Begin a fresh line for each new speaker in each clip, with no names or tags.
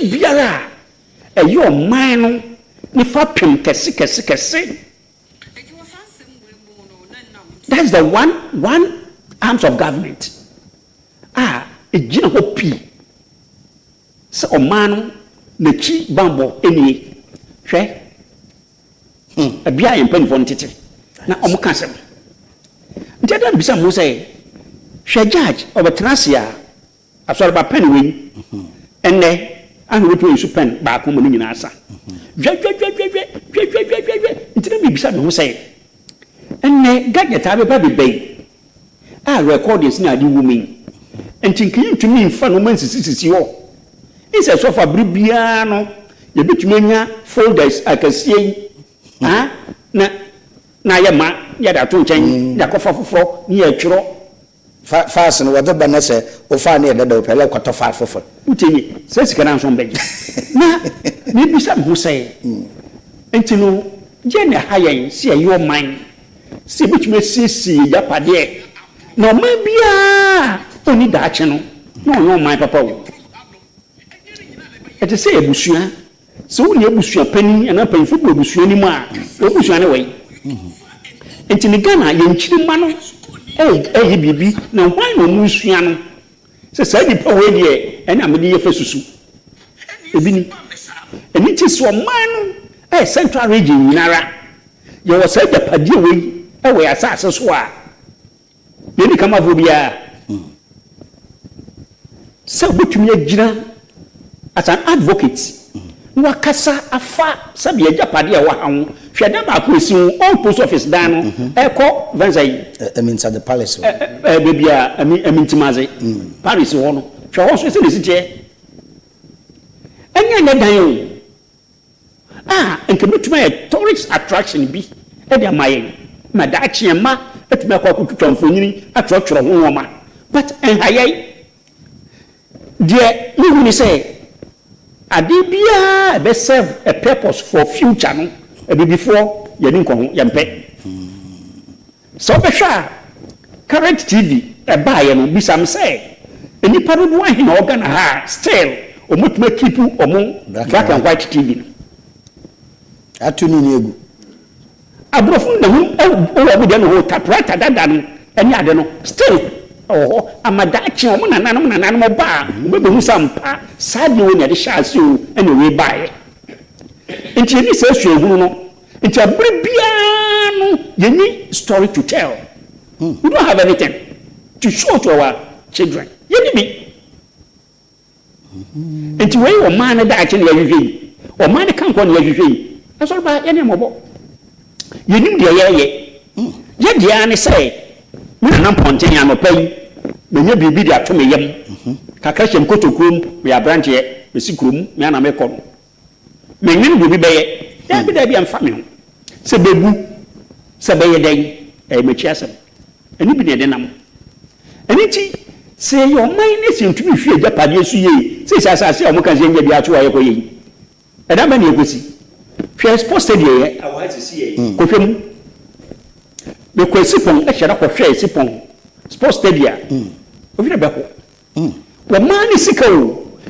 biara a ɛyɛ ɔman no ne fapem kɛse kɛse kɛse. That's the one one arms of government a ɛgyina hɔ pii sɛ ɔman no n'akyi bammɔ nie. Hwɛ, ɛbea a yɛn mpanimfoɔ no tete na wɔn ka asɛm. Nti ɛda no bisa mo sɛ, hwɛ judge ɔbɛtena ase a asɔreba pɛn wei ɛnnɛ ahwɛ wobɛtumi ayi so pɛn baako ma ne nyinaa asa. Dwɛdwɛdwɛdwɛdwɛdwɛdwɛdwɛdwɛ nti na mebisa me ho sɛ ɛnnɛ gadget abɛba beba yi a recordings ne ade wɔ mu yi nti nka yɛntumi mfa nnoɔma nsisisisi hɔ nsɛ sɔfo a bere biara no yɛbɛtumi anya folders akɛseɛ yi ah, na na ayɛ ma yɛde ato nkyɛn de akɔfa foforɔ ne yɛtwerɛ.
Fa files no wɔdze ba na sɛ wo file no yɛ dadaw pɛ lɛ kɔtɔ file fofor.
Wotie me? Saa sika no ara nso wɔbɛgye. Na mebisa me ho sɛ, Enti no, deɛn na ɛha yɛn sɛ yɛyɛ ɔman, sɛ yɛbɛtumi asiesie yɛn agyapadeɛ? Na ɔman biara a ɔnni daakye no, na ɔnyɛ ɔman papa o. Ɛte sɛ abusua. Sɛ wonni abusua panin anaa mpanyimfo bi wɔ abusua no mu a, w'abusua ne wɛn? Nti ne Ghana yɛn nkyirimma no ɛyɛ biribi na hwan na wɔn resua no? Sɛ saa nipa wei deɛ ɛna mede yɛ fasusu. Ebi ni. Ɛno nti sɛ ɔman no ɛyɛ central region nyinara yɛwɔ saa agyapadeɛ wei ɛwɔ yɛn asase so a, Yɛnni kamafoɔ biara sɛ ɔbɛtumi agyina as an advocate na wakasa afa sɛdeɛ agyapadeɛ a ɛwɔ ha ho. Hwɛ dan baako a ɛsi ho, Old Post Office dan no, ɛkɔ fɛn sɛ yi.
Aminsade Palace
hɔ. Baabi a Amintimadze Palace hɔ no, hwɛ hɔ nso sɛdeɛ ɛsi teɛ. Ɛnyɛ nnɛ dan o. a anka ebetumi ayɛ tourist attraction bi de ama yɛn ma daakye yɛn mma atumi akɔ akɔtwitwa mfonini atwerɛtwerɛ ho nneɛma but ɛnha yɛn. Deɛ mehu ne sɛ adeɛ biara a ɛbɛ serve a purpose for future no abibifoɔ yɛn ani nkɔ ho, yɛmpɛ. Sɛ wobɛhwɛ a current TV ɛbaeɛ no bisa me sɛ nnipa dodoɔ ahe na ɛwɔ Ghana ha a still wɔtumi a keep wɔn black and white TV no.
Ato ne ni agu.
Aborɔfo no na ho wɔ wɔn deɛ no hɔ typewriter dada no ne ade no still ɛwɔ hɔ ama daakye wɔn nananom nananom ba a wɔbɛbɛhu sɛ ampa saa adeɛ wei na yɛde hyɛɛ aseɛ o ɛna wei baeɛ. Nti yɛnni saa suahunu no. Nti abere biara no yɛnni story to tell. We don't have anything to show to our children. Yɛnni bi. Nti wei ɔman no daakye na yɛhwehwɛ yi. Ɔman no kankɔ na yɛhwehwɛ yi. Asɔreba yɛne mmɔbɔ. Yɛnim deɛ yɛreyɛ. Yɛ deɛ ara ne sɛ me nana mpɔnten anɔpa yi manya biribi de ato me yam. Kakra hyɛ me kotokuo mu, meyɛ aberanteɛ, mesi kurom, me ara na mekɔ no. Mennwene deɛ obi bɛyɛ. Daabi, daabi, ɛmfa me ho. Sɛ bɛbu, sɛ bɛyɛ dɛn, ɛyɛ m'akyi asɛm. Ɛno bi na yɛde nam. Ɛno nti, sɛ yɛyɛ ɔman na sɛ yɛntumi nhwɛ yɛn agyapadeɛ so yie, seesei asase a wɔka sɛ yɛnyɛ biara to a yɛkɔyɛ yi, ɛdan bɛn na yɛkɔsi? Hwɛ sports stadium yɛ wɔ ha seesei yi, kɔhwɛ mu. Mekɔ Asipɔn, hyɛ da kɔhwɛɛ Asipɔn sports stadium a, wo werɛ bɛho. Wɔmaa no sika o,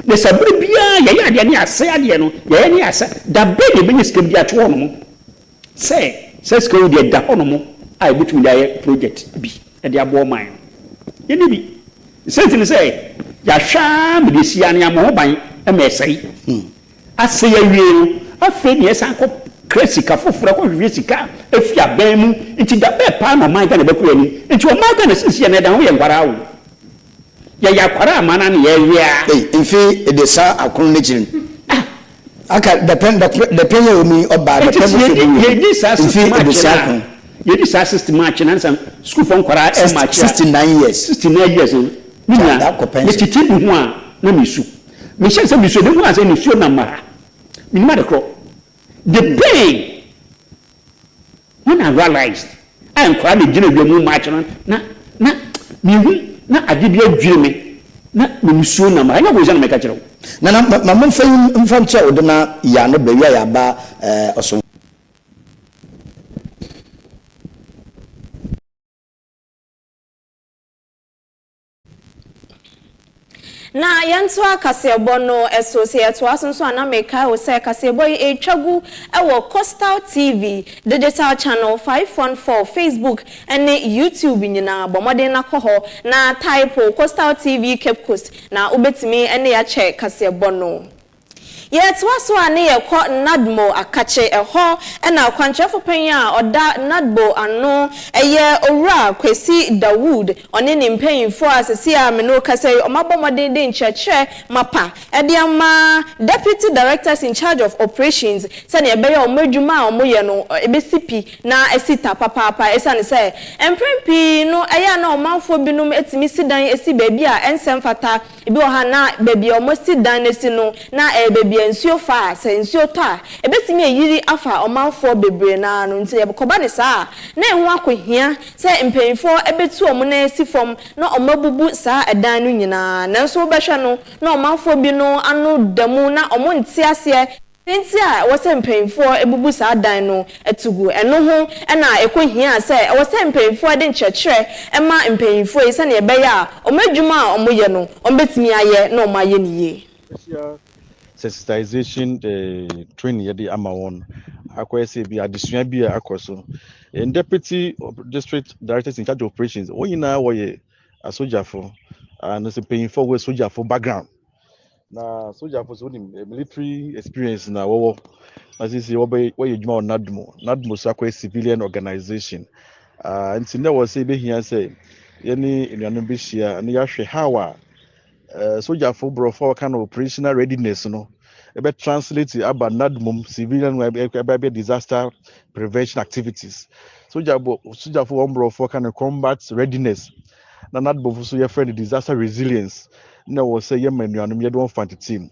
na sɛ bere biara yɛyɛ adeɛ ne yɛasɛe adeɛ no, yɛyɛ ne yɛasɛe, da bɛn na yɛbɛnya sika bi de ato hɔnom sɛ saa sika yi deɛ ɛda hɔnom a yɛbɛtumi de ayɛ project bi de aboa ɔman no? Yɛnni bi. Ne sɛ nti ne sɛ yɛahwɛ ara ma deɛ ɛsi ara no yɛammɔ ho ban ma ɛsɛe. Asɛe awie no, afei na yɛsan kɔ kra sika foforɔ kɔhwehwɛ sika afi aban mu. Nti da bɛn paa na ɔman Ghana bɛkɔ yɛn anim? Nti ɔman Ghana seesei yɛn ɛda ho yɛ nkwadaa o. Yɛyɛ akwadaa ama no na yɛwea.
Ei, mfe ebiasa akron n'ekyir no, aka dapɛn dapɛn yi a ɔwɔ mu yi, ɔbaa
Nti
dapɛn
sɛ
fofor
yɛdi
bi wɔ mu,
yɛdi saa
mfe
sixth March
ebiasa
no a,
akron.
yɛdi saa sixth March no ansa sukuufoɔ nkwadaa ɛremarch a,
69 years.
69 years no, me
Kyɛ
nua,
da kɔ pension.
metete me ho a na mesu. Mehyɛ sɛ mesu, ebi ho a sɛ nisuo nam ha. Menim ade korɔ. The pain when I realized a nkwadaa na gyina wia mu march no na na mehu na ade bi adwiri me na me nisuo nam ha. Ɛnyɛ akɔnhyɛ na meka kyerɛ wo.
Nana, ma ma momfa yi mfa nkyerɛ wo de na yɛ ano baabi a yɛaba eh, ɔsom.
Na yɛntoa kaseɛbɔ no so. Sɛ yɛtoa so nso a, na mekae wo sɛ kaseɛbɔ yi ɛretwa gu wɔ Coastal TV, Digital Channel 514, Facebook ne YouTube nyinaa. Bɔ mmɔden na kɔ hɔ na type Coastal TV Cape Coast na wobɛtumi ne yɛakyɛ kaseɛbɔ no. Yɛtoa so a ne yɛkɔ NADMO akakye. Ɛhɔ na kwankyerɛfo panyin a ɔda NADMO ano yɛ Owura Kwesi Dawood, ɔne ne mpanyinfoɔ a sisi a me ne wo kasa yi, wɔn abɔ mmɔden de nkyerɛkyerɛ mapa de ama Deputy Directors in charge of operations sɛnea ɛbɛyɛ wɔn adwuma a wɔyɛ no ɛbɛsi pi na asi ta papaapa, esiane sɛ mpɛn pii no ɛyɛ a na ɔmanfoɔ binom tumi si dan si baabi a ɛnsɛ mfata. Ebi wɔ hɔ a na baabi a wɔasi dan no asi no, na ɛyɛ baabi a nsuo fa a, sɛ nsuo tɔ a, ɛbɛtumi ayiri afa ɔmanfoɔ bebree no ara no. Nti ɛkɔba no saa a, na ɛho akɔhia sɛ mpanimfoɔ bɛtu wɔn nan asi fam na wɔabubu saa ɛdan no nyinaa. Nanso wobɛhwɛ no, na ɔmanfoɔ binom ano da mu na wɔnte aseɛ deɛ nti a ɛwɔ sɛ mpanyimfoɔ bubu saa dan no to gu. Ɛno ho na ɛkɔ hiaa sɛ ɛwɔ sɛ mpanyimfoɔ de nkyerɛkyerɛ ma mpanyimfoɔ yi sɛdeɛ ɛbɛyɛ a wɔn adwuma a wɔyɛ no wɔbɛtumi ayɛ na wɔayɛ no yie.
Special sensitization training yɛde ama wɔn akɔyɛ sɛ bi adesua bi a akɔ so. Yɛn deputy district directors in charge of operations, wɔn nyinaa wɔyɛ asogyafo, ano sɛ mpanyinfoɔ wɔ sogyafo background. Na sogyafo so wonim military experience na wɔwɔ na sisi wɔbɛ wɔyɛ adwuma wɔ NADMO. NADMO so akɔyɛ civilian organization. Nti na wɔ sɛ ebehia sɛ yɛne nnuanom bɛhyia na yɛahwɛ how a sogyafo borɔfo a wɔka no operational readiness no ɛbɛ translate aba NADMO civilian ɛbɛ disaster prevention activities. Sogyafo wɔn borɔfo ka no combat readiness, na NADMO so yɛfrɛ no disaster resilience, na wɔ sɛ yɛma nnuanom yɛde wɔn fa tete.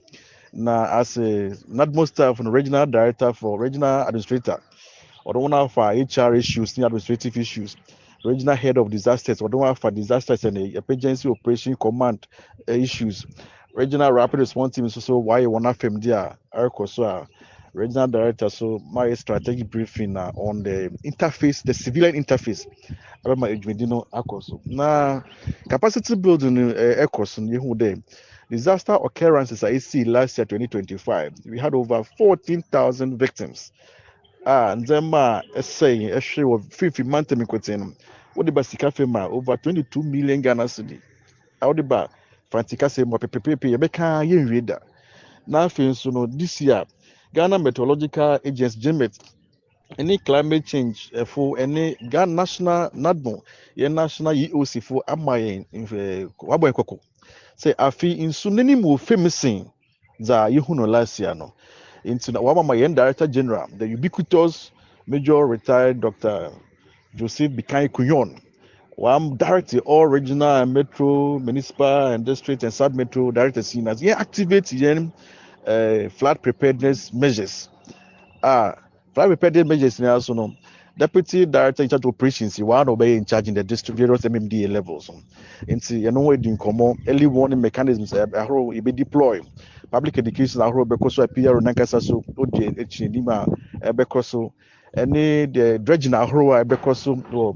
Na as a NADMO staff no, regional director for regional administrator, ɔde wɔn afa HR issues ne administrative issues. Regional head of disasters, ɔde wɔn afa disasters and emergency operation command issues. Regional rapid response team nso so wɔayɛ wɔn afɛm di a ɛrekɔ so a regional director so mayɛ strategic briefing na on the interface, the civilian interface, ɛbɛma adwumadi no akɔ so. Na capacity building no ɛkɔ so no, yɛhu dɛ disaster occurrences a ɛsii last year 2025, we had over 14,000 victims a ndzɛmba a ɛsɛe ɛhwɛ wɔ fifi mantam nkotsee no, wode ba sika fam a, over 22 million Ghana cedi a wode ba Fanti kasa mu a pepepepe yɛbɛka yɛnwie da. Na afei nso no, this year Ghana Meteorological Agency, GMET, ɛne climate change ɛfo ɛne Ghana national NADMO, yɛn national EOC fo ama yɛn wabɔ yɛn kɔkɔ sɛ afei nsu n'anim wɔ fam sen dza yehu no last year no. Nti na wama ma yɛn director general, the ubiquitous Major retired Dr Joseph Bikai Kunyon, wam direct all regional and metro, municipal and district and sub metro directors yi na yɛn activate yɛn flood preparedness measures. A flood preparedness measures ni aso no, deputy director in charge of operations yi waa na ɔbɛyɛ in charge in the district various MMDA levels. Nti yɛn ho edi nkɔmɔ, early warning mechanisms ahorow yɛbɛ deploy, public education ahorow bɛkɔ so a PR nankasa so odi akyi anim a ɛbɛkɔ so, ɛne the dredging ahorow a ɛbɛkɔ so wɔ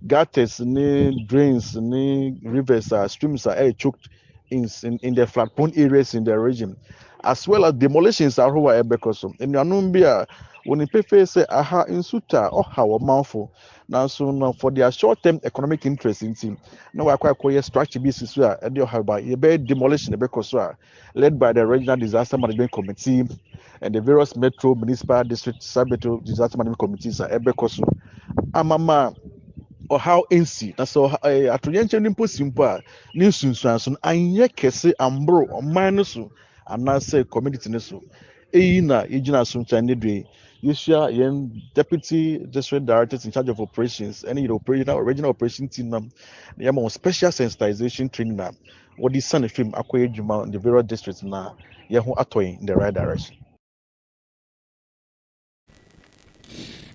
gutters ne drains ne rivers a streams a ɛyɛ choked in the flood prone areas in the region, as well as demolitions ahorow a ɛbɛkɔ so. Nnuanom bi a wɔn pefee sɛ aha nsu ta ɔha ɔmanfo, nanso no for their short term economic interest nti na wakɔ akɔyɛ structure bi si so a ɛde ɔha ba, yɛbɛyɛ demolition ɛbɛkɔ so a led by the Regional Disaster Management Committee and the various metro, municipal, district, sub-metro disaster management committees a ɛbɛkɔ so amama ɔhaw nsi. Na sɛ ɔha atoyɛnkyɛn no mpo si mpo a, ne nsunsuanso no anyɛ kɛse amboro ɔman no so anaasɛ community no so. Eyi na yɛgyina so nkyɛn ne do yɛhyia yɛn deputy district directors in charge of operations ɛne yɛn operational regional operation team nam na yɛma wɔn special sensitization training na wɔde sane fam akɔyɛ adwuma in the various districts na yɛn ho atɔ yɛn in the right direction.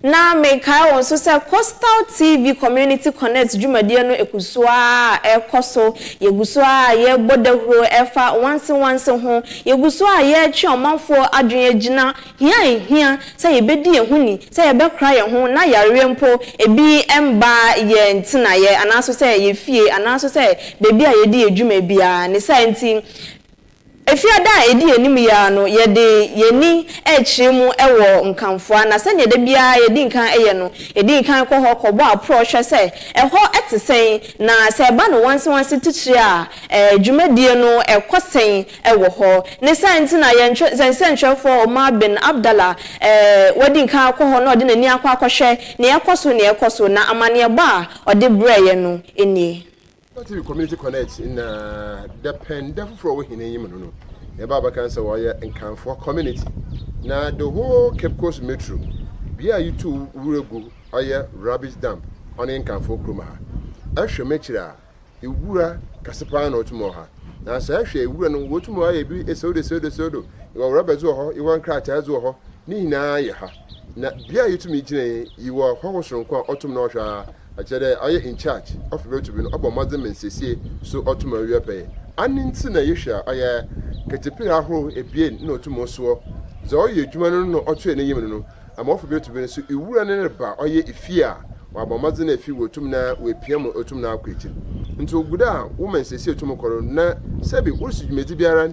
Na mekae wɔn nso sɛ Coastal TV Community Connect dwumadie no egu so a ɛrekɔ so. Yɛgu so a yɛrebɔ dawuro ɛfa wanse ho. Yɛgu so a yɛretwe ɔmanfoɔ adwene agyina hia ehia sɛ yɛbɛdi yɛn ho ni, sɛ yɛbɛkora yɛn ho na yareɛ mpo ebi mba yɛn tenaeɛ anaaso sɛ yɛ fie anaaso sɛ beebi a yɛdi yɛn dwuma biara ne saa. Nti Efiada a ɛdi anim yi ara no, yɛde yɛn ani rekyerɛ mu wɔ Nkamfoa, na sɛdeɛ da biara yɛdi nkan yɛ no, yɛdi nkan kɔ hɔ kɔbɔ aporɔ hwɛ sɛ ɛhɔ te sɛn, na sɛ ɛba no wansewanse titire a, dwumadie no kɔ sɛn wɔ hɔ. Ne saa nti na yɛn nsɛntwerɛfoɔ Omar Bin Abdallah wadi nkan akɔ hɔ na ɔde n'ani akɔ akɔhwɛ nea ɛkɔ so nea ɛkɔ so, na amanneɛbɔ a ɔde brɛɛ yɛn no nie.
TV Community Connect na dapɛn da foforɔ wɔ hene enyim no no yɛba abɛka sɛ wɔyɛ Nkamfoɔ community na the whole Cape Coast Metro bea a yitu wura gu ɔyɛ rubbish dump ɔne Nkamfoɔ kurom ha. Ɛhwɛ m'ekyir a ewura kɛse paa na ɔtum wɔ ha na sɛ ɛhwɛ ewura no wotum ayɛ bi esewdo esewdo esewdo ewɔ rɔba dze wɔ hɔ ewɔ nkrataa dze wɔ hɔ ne nyinaa yɛ ha na bea a yɛtum gyina yi yɛwɔ hɔho soronko a ɔtum na ɔhwɛ a Ɔkyerɛ dɛ ɔyɛ in charge of Rotary no, ɔbɔ mbɔdzen ma nsiesie so ɔtum ɔwie pɛyɛ. Ano ntsi na yehwɛ a ɔyɛ ketepir ahorow ebien na otum soɔ. Dza ɔyɛ edwuma no na ɔtoa n'enyim no no, ama ɔfa Rotary no so ewura no reba ɔyɛ efie a, ɔabɔ mbɔdzen na efi woetum na oepia ma otum na akɔ ekyir. Ntsi ogu do a wo ma nsiesie tum kɔ do na sɛbi worisi dwumadzi biara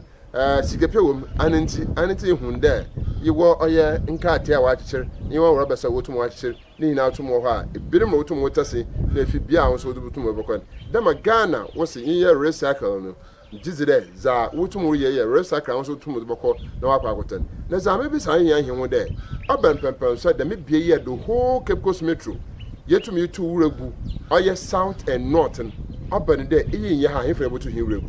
sikapɛ wɔ mu, ano ntsi ano ntsi ihun dɛ ewɔ ɔyɛ nkrataa a wɔakyekyer, ewɔ rɔbɛs a wotum wɔakyekyer, Ne nyinaa tum wɔ hɔ a, binom na wotum wotase na efi bea a wo so wodze botum ebɔkɔ no. Dɛ ma Ghana wose yɛnyɛ recycle no, megye dzi dɛ dza wotum reyɛ yɛ recycle a wo so wotum dze bɔkɔ na wɔakɔ akɔtɔn. Na dza mebisa nye hɛn ho dɛ, ɔba mpɛnpɛnso a dɛm bea yi a the whole Cape Coast Metro yetum yetu wura gu, ɔyɛ south and north no, ɔba no dɛ iyi nnyɛ ha a henfa na yebotu hɛn wura gu?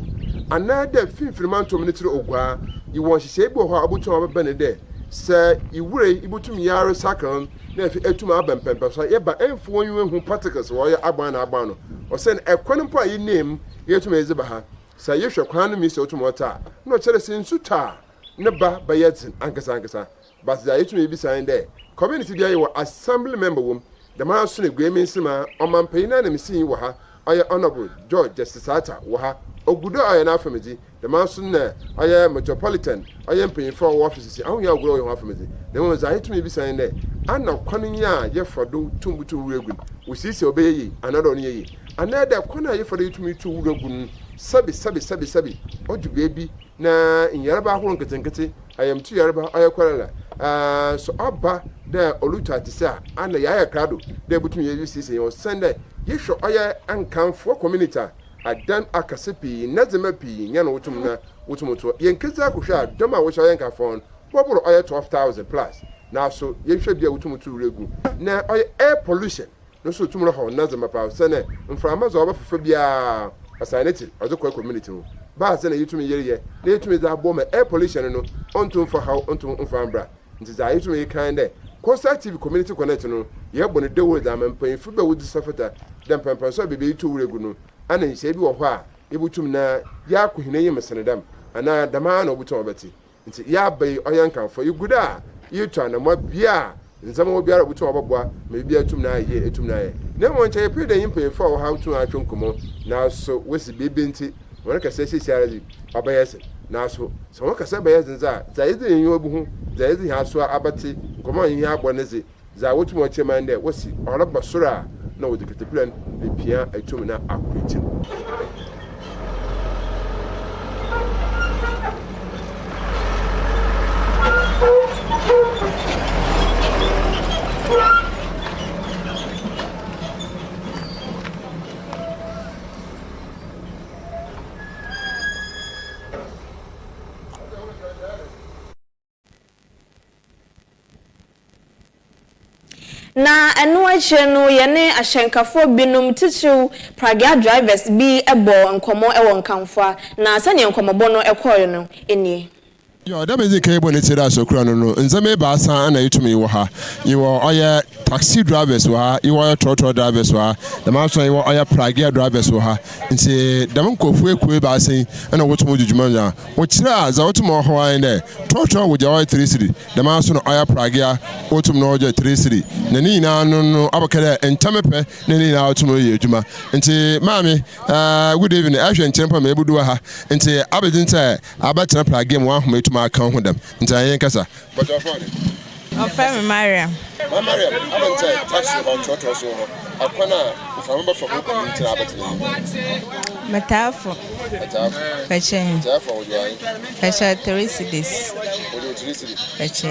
Anaadɛ finimfin mantɔw mu ne tsir Oguaa, yewɔ nhyehyɛɛ bi wɔ hɔ a obotum abɛba no dɛ sɛ wura yi ibotum yɛarecycle no na afei etum aba mpɛmpɛnso a yɛba ɛmfa w'enyiwa hu particles wɔyɛ aban na aban no ɔsɛn ɛkwan mpo a yɛnam mu yɛtum yɛdze ba ha sɛ yɛhwɛ kwan no mu sɛ otum ɔtɔ a na ɔkyerɛ sɛ nsu tɔ a ne ba bɛyɛ dzen ankasa ankasa but dza yɛtum yɛbisa nye dɛ community biara yɛwɔ assembly member wɔ mu dɛm ara so na Eguemi Nsema ɔmampanyin n'ananmusinyi wɔ ha ɔyɛ Honourable George Justice Arthur wɔ ha ogu do a ɔyɛ n'afamdzi Dɛm ara so na ɔyɛ Metropolitan, ɔyɛ mpanyimfo a wɔwɔ offices ahohia agor a ɔyɛ hɔn afɛmdze. Na mbom dza yetumi bisa nye dɛ, ana kwan nye a yɛfa do tum butu nwura gu no, wosiesie a ɔbɛyɛ yie anaadɛ ɔnnyɛ yie? Anaadɛ kwan a yɛfa do tumi tu nwura gu no, sɛbe sɛbe sɛbe sɛbe odu beebi na nyarba ahorow nketsenketse, ayamtu yarba, ɔyɛ cholera, so ɔba dɛ orutu atsese a, ana yɛayɛ krado dɛ yebotum yesiesie hɛn? Osiandɛ yehwɛ ɔyɛ Nkamfowa community a, Adan akɛse pii na ndzɛmba pii nya na wotum na wotum to. Yɛnkedzi akɔhwɛ a, dɔm a wɔhyɛ ɔyɛ nkafo no bɔbor ɔyɛ 12,000 plus. Naaso yɛnhwɛ bea a wotum to wura gu na ɔyɛ air pollution no so tum rohaw ndzɛmba paa osiandɛ mframa dza ɔbɛfefa biara ɔsan n'ekyir ɔdze kɔ community ho. Baadze na yetum yereyɛ na yetum dze aboa ma air pollution no onntum mmfa haw nntum mmfa mmbra. Ntsi dza yetum yekã nye dɛ Coastal TV Community Connect no yɛbɔ no dawur dze ama mpanyimfo bi a wodzi safata dɛ mpɛnpɛnso a beebi a yetu wura gu no ana nhyehyɛɛ bi wɔ hɔ a yebotum na yaakɔ hɛn enyim sen dɛm anaa dɛm ara na obotum ɔbɛtse. Ntsi yɛaba yi ɔyɛ nkamfo. Yegu do a yetu anamɔn bea a ndzɛmba wɔ biara a obotum ɔbɔboa ma biribiara etum na ayɛ yie etum na ayɛ. Na mbom nkyɛ yɛpɛ dɛ nye mpanyimfo a wɔwɔ ha tum atwe nkɔmbɔ naaso wosi beebi ntsi hɔn kɛsɛ seseiara dze ɔbɛyɛ dzen. Naaso sɛ hɔn kɛsɛ bɛyɛ dzen dze a, dza yɛdze hɛn enyiwa bohu, dza yɛdze hɛn asowa abɛtse, nkɔmbɔ a yɛnye hɛn abɔ no dze, Dza wotum wɔkyerɛ ma nye dɛ wosi ɔreba sor a nna wɔdze katapila no repia etum na akɔ ekyir.
Na ɛno akyire no, yɛne ahyɛnkafoɔ binom, titiriw pragea drivers bi bɔɔ nkɔmmɔ wɔ Nkamfoa, na sɛdeɛ nkɔmmɔbɔ no kɔeɛ no nie.
Yɔ, dɛ medzi kan bɔ ne tsir asokura no no, ndzɛmba ebiasa na yetum yewɔ ha. Yewɔ ɔyɛ taxi drivers wɔ ha, yewɔ ɔyɛ trɔtrɔ drivers wɔ ha, dɛm ara so na yewɔ ɔyɛ pragea drivers wɔ ha. Ntsi dɛm nkorɔfo ekuw ebiasa yi na wotum dzi dwuma nyina. Wɔkyerɛ a, dza otum wɔ hɔ ara nye dɛ, trɔtrɔ wogya ɔyɛ three cedi, dɛm ara so na ɔyɛ pragea wotum na wɔgye three cedi, na ne nyina no no abɛka dɛ ntsɛm pɛ na ne nyina tum reyɛ edwuma. Ntsi maame, eh, good evening, ehwɛ nkyɛn mpo ma ebodu wɔ ha, ntsi abɛdze ntsi a abɛtsena pragea mu w'ahom etum akã wo ho dɛm, ntsi annyɛ nkasa. Bɔdze ɔfɔr dɛ.
Wɔfrɛ me Mariam.
Ma Mariam, adɛn nti a taxi hɔ trɔtrɔ so hɔ akwan a mframa bɛfa ho pii nti na abɛtena yi?
Metaafo.
Ɛtaafo.
Pɛkyɛ.
Ɛtaafo a wɔde ahe?
Pɛkyɛ 3 cedis.
Wɔde 3 cedi.
Pɛkyɛ.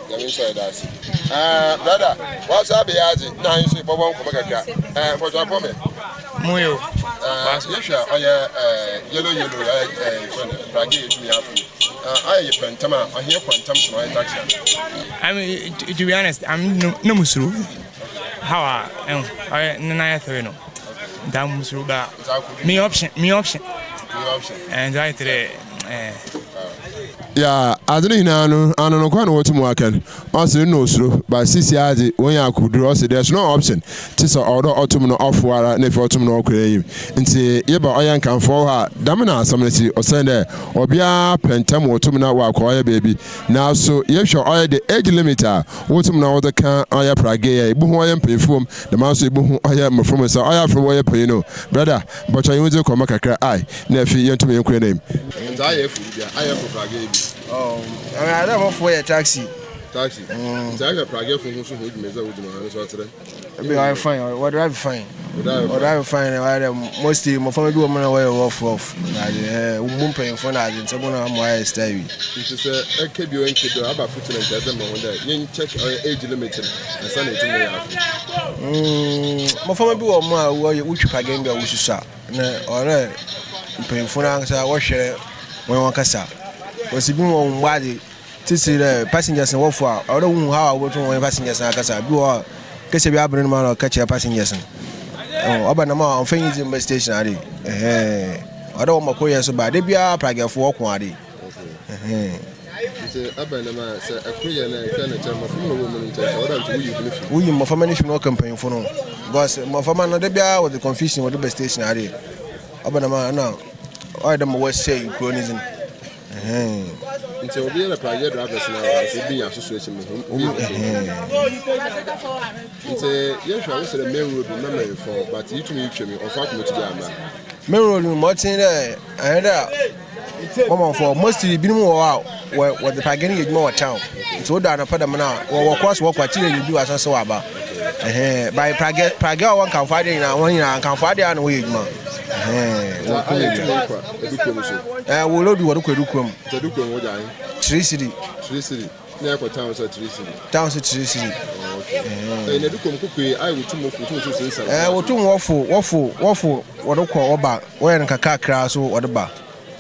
Nyame nhyɛ yɛda ase. Ɛɛ brother, wɔasɔ abɛyɛ adze na ayi nso yɛbɔbɔ nkɔmɔ kakra. Ɛɛ mpɔtɔ apɔ me.
Muyo.
Ɛɛ yɛhwɛ a ɔyɛ ɛɛ yellow yellow ɛyɛ ɛɛ fɛn pragye yɛtumi afo. Ɛɛ ayɛ yɛ pɛntɛm a ɔheɛ kwantam so na ɔyɛ taxi ana.
I mean, to be honest, I'm no no musuru. How I am, I nine three no. That musuru ba. Me option, me option.
Me option.
And I today. Eh.
Ya adze no nyinaa no ano no kwan na wɔtum aka no ɔse no osuro ba sisi adze wɔnyɛ akoduro ɔse there's no option te sɛ ɔwɔ dɛ ɔtum no ɔfo ara na efi ɔtum no ɔkɔ enyim nti yɛba ɔyɛ nkamfoɔ hɔ a dɛm na asɛm no si ɔsɛn dɛ obiara pɛ ntɛm wɔtum na wakɔ ɔyɛ beebi nanso yɛhwɛ ɔyɛ the age limit a wɔtum na wɔdze ka ɔyɛ pragye yɛ ebi ho ɔyɛ mpanyinfo wɔm dɛm nso ebi ho ɔyɛ mmɔfra mu sɛ ɔyɛ afro wɔyɛ panyin no brother bɔtɔ yɛn dze kɔmɔ kakra ai na afi yɛntum yɛn kɔ anim. Nti ayɛ fo bi ayɛ fo pragye bi.
Ɛɛ adɛ bɔfo yɛ taxi.
Taxi. Nti ayɛ pragye fo ho so ho dwuma sɛ wodwuma ha no so ɔkyerɛ.
Ebi ɔyɛ fine, wɔ drive fine. Wɔ drive fine, ɔyɛ dɛ mostly mmɔframma bi wɔ mu na wɔyɛ rough rough. Na ade ɛɛ mu mpanyinfo na ade nsɛm na ama ayɛ style bi.
Nti sɛ ɛka bi ɔnke bi aba foto na nkyɛn dɛ ma ho dɛ yɛn check ɔyɛ age limit no ansa na etum na yɛ afo.
Mmɔframma bi wɔ mu a wɔyɛ wotwi pragye bi a wosusu a na ɔyɛ mpanyinfo no ankasa wɔhwɛ wɔn wɔn kasa. Wɔsi bi wɔ wɔn ade titi dɛ passengers no wɔfo a ɔwɔ dɛ wohu how a wɔbɛtum wɔn passengers no akasa bi wɔ hɔ a kese bi abere no ma na ɔka kyerɛ passengers no ɔba nam a ɔmfa nyi dzi mba station ade ɛhɛn ɔwɔ dɛ wɔma koyɛ so ba de biara pragɛfo wɔko ade ɛhɛn.
Nti ɛbɛn nam a sɛ ɛkoro yɛ na ɛhwɛ no kyerɛ mmɔfra na wɔwɔ mu no nkyɛn sɛ ɔdɔ nti woyi no fi.
Woyi mmɔframma no fi na ɔka mpanyinfo no because mmɔframma no de biara wɔde confusion wɔde ba station ade ɔba nam a na ɔyɛ dɛ ma wɔsɛe kuro no dzin.
Nti obi yɛ pragye drivers na nso obi nya soso akyi mu ho nti yɛhwɛ a wosɛ dɛ main road no mɛmɛ fɔ but yitumi yitwa mi ɔfa akoma ti bi ama.
Main road no mɔten dɛ ɛyɛ dɛ wɔmɔfɔ mostly binom wɔ hɔ a wɔde pragye no yɛ adwuma wɔ town nti wodɔ anɔpa dɛm no a wɔwɔ kɔ so wɔkɔ akyire yɛ bi wɔ asan sɛ wɔaba ɛhɛn by pragye pragye a wɔwɔ nkamfo adeɛ nyinaa wɔn nyinaa nkamfo adeɛ a na wɔyɛ adwuma ɛhɛn wɔn kɔ yɛ adwuma ɛɛ wɔ lodu wɔde kɔ Edukurom.
Edukurom wɔ gya
3 cedi.
3 cedi na ɛkɔ town sɛ 3 cedi.
Town sɛ 3 cedi.
Ɛɛ na Edukurom koko yi ayɛ wotum wɔfo wotum wotum sɛ
ɛɛ wotum wɔfo wɔfo wɔfo wɔde kɔ wɔba wɔyɛ no kakrakra so wɔde ba.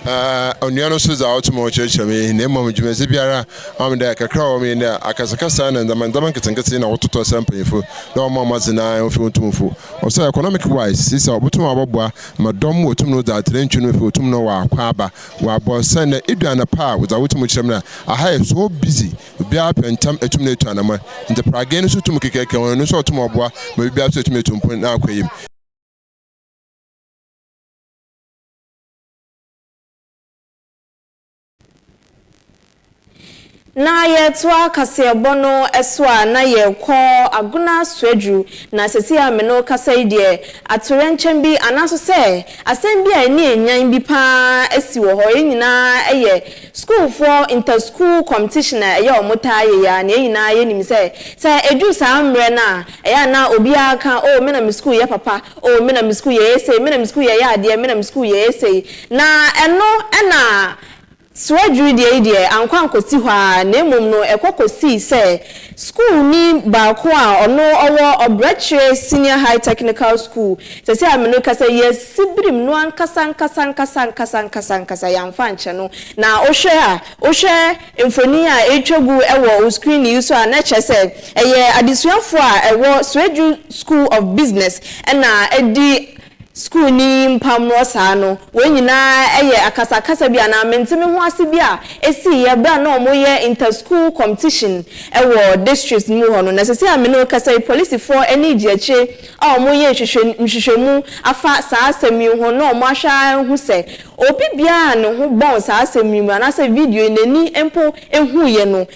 Onua no nso dza ɔtum ɔkyerɛkyerɛ me na mmom dwumadzi biara ɔmo dɛ kakra wɔ me dɛ akasakasa na ndzɛmba ndzɛmba nketenkete na wɔtotɔ sɛ mpanyimfo na wɔma ɔmo adze na ofi otumfo ɔsɛ economic wise sisi a ɔbotum abɔboa ma dɔm wɔtum no dza atrantwi no fi otum no wɔakɔ aba wɔabɔ sɛn dɛ edu anapa a dza wotum kyerɛ me na aha yɛ so busy obiara pɛ ntam etum na etu anamɔ nti pragye no so tum kekeke wɔn no nso ɔtum ɔboa ma biribiara so etum etu mpon na akɔ yim.
Na yɛtoa kaseɛbɔ no so a na yɛkɔ Agona Swedru na sɛsi a me no kasa yi deɛ atoyerɛnkyɛm bi anaaso sɛ asɛm bi a ɛne enyan bi paa asi wɔ hɔ. Yɛn nyinaa yɛ sukuufoɔ inter-school competition a ɛyɛ wɔn taa yɛ ya na yɛn nyinaa yɛnim sɛ sɛ edu saa mmerɛ no a ɛyɛ a na obiara ka, "Oh, me na me school yɛ papa. Oh, me na me school yɛ esei. Me na me school yɛ yɛ adeɛ. Me na me school yɛ esei." Na ɛno ɛna Swedru deɛ yi deɛ ankɔ ankɔsi hɔ a, na mmom no ɛkɔ kɔsii sɛ sukuuni baako a ɔno ɔwɔ Ɔbrɛkyerɛ Senior High Technical School sɛsɛ a mene kasa yɛsi birim no ankasa ankasa ankasa ankasa ankasa ankasa yɛamfa nkyɛ no. Na wohwɛ a wohwɛ mfoni a ɛretwa gu ɛwɔ wo screen yi so a, na kyerɛ sɛ ɛyɛ adesuafoɔ a ɛwɔ Swedru School of Business ɛna ɛdi sukuuni mpammoɔ saa no. Wɔn nyinaa yɛ akasakasa bi anaa menteme ho ase bi a ɛsiiɛ berɛ a na wɔyɛ inter-school competition ɛwɔ district mu hɔ no. Na sɛsɛ a me ne wo kasa yi, polisifoɔ ani gye akyire a wɔyɛ nhwehwɛmu afa saa asɛm yi ho na wɔn ahwɛ ahu sɛ obi biara ne ho bɔn saa asɛm yi mu anaasɛ video yi n'ani mpo ehuiɛ no,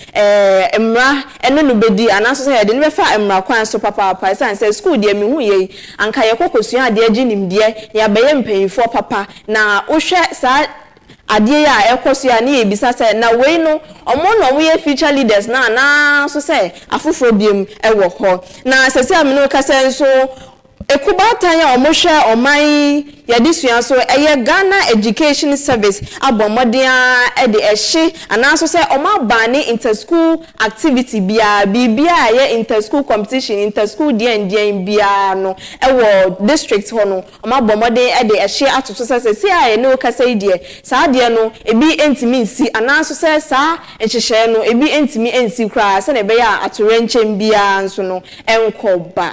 mmara ɛne no bɛdi anaasɛ sɛ yɛde no bɛfa mmara kwan so papaapa, ɛsiane sɛ school deɛ mehu yɛ yi anka yɛkɔ kɔsua adeɛ gye nimdeɛ na yɛabɛyɛ mpanyinfoɔ papa. Na wohwɛ saa. Adeɛ yi a ɛkɔ so yi a ne yɛbisa sɛ na wei no ɔmo na ɔmo yɛ future leaders na anaa nso sɛ afoforɔ biom ɛwɔ hɔ. Na sɛsɛ a me ne wo kasa nso, ekubaatan a wɔhwɛ ɔman yi yɛde sua so ɛyɛ Ghana Education Service abɔ mmɔden a ɛde ɛhye anaaso sɛ ɔmo aba ne inter-school activity biara, biribiara a ɛyɛ inter-school competition, inter-school deɛndeɛn biara no ɛwɔ district hɔ no, ɔmo abɔ mmɔden ɛde ɛhye ato so sɛ sɛsi a yɛne wo kasa yi deɛ, saa adeɛ no ebi ntumi nsi anaaso sɛ saa nhyehyɛe no ebi ntumi nsi koraa, sɛnea ɛbɛyɛ a atoyerɛnkyɛm biara nso no ɛnkɔ ba.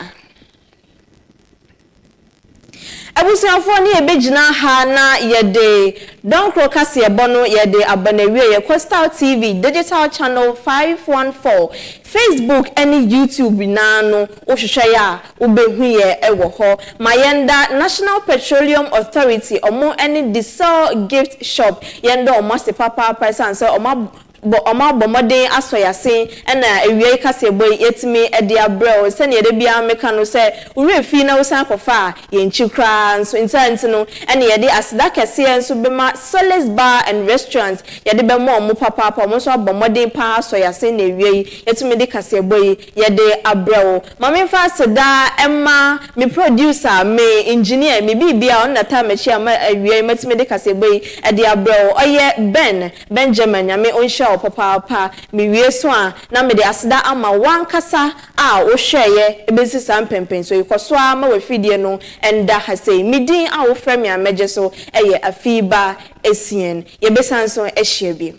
Abusuafoɔ, ne yɛbɛgyina ha na yɛde dɔnkoro kaseɛbɔ no yɛde aba n'awie. Yɛ Coastal TV digital channel 514, Facebook ne YouTube nyinaa no, wohwehwɛ yɛ a wobɛhu yɛ wɔ hɔ. Ma yɛnda National Petroleum Authority ɔmo ne Diesel Gift Shop, yɛnda ɔmo ase papaapa, ɛsiane sɛ ɔmo abɔ mmɔden asɔ yase ɛna awia yi kaseɛbɔ yi yɛtumi de abrɛ wo. Sɛnea yɛde biara meka no sɛ wura fi na wosan kɔfa a yɛnkyi koraa nso nsa nti no, ɛna yɛde aseda kɛseɛ nso bɛma Solace Bar and Restaurant. Yɛde bɛma ɔmo papaapa, ɔmo nso abɔ mmɔden paa asɔ yase na awia yi yɛtumi de kaseɛbɔ yi yɛde abrɛ wo. Maame, nfa aseda ɛma me producer, me engineer, me biribia ɔno na taa m'akyi ama awia yi mɛtumi de kaseɛbɔ yi ɛde abrɛ wo, ɔyɛ Ben Benjamin. Nyame ɔnhyira wo papaapa. Mewie so a, na mede aseda ama wankasa a wohwɛeɛ ɛbɛsi saa mpɛmpɛnso yi. Kɔ so a ma wafidie no ɛnda ha sei. Me din a wofrɛ me a mɛgye so ɛyɛ Afiiba Esien. Yɛbɛsan so ahyia bio.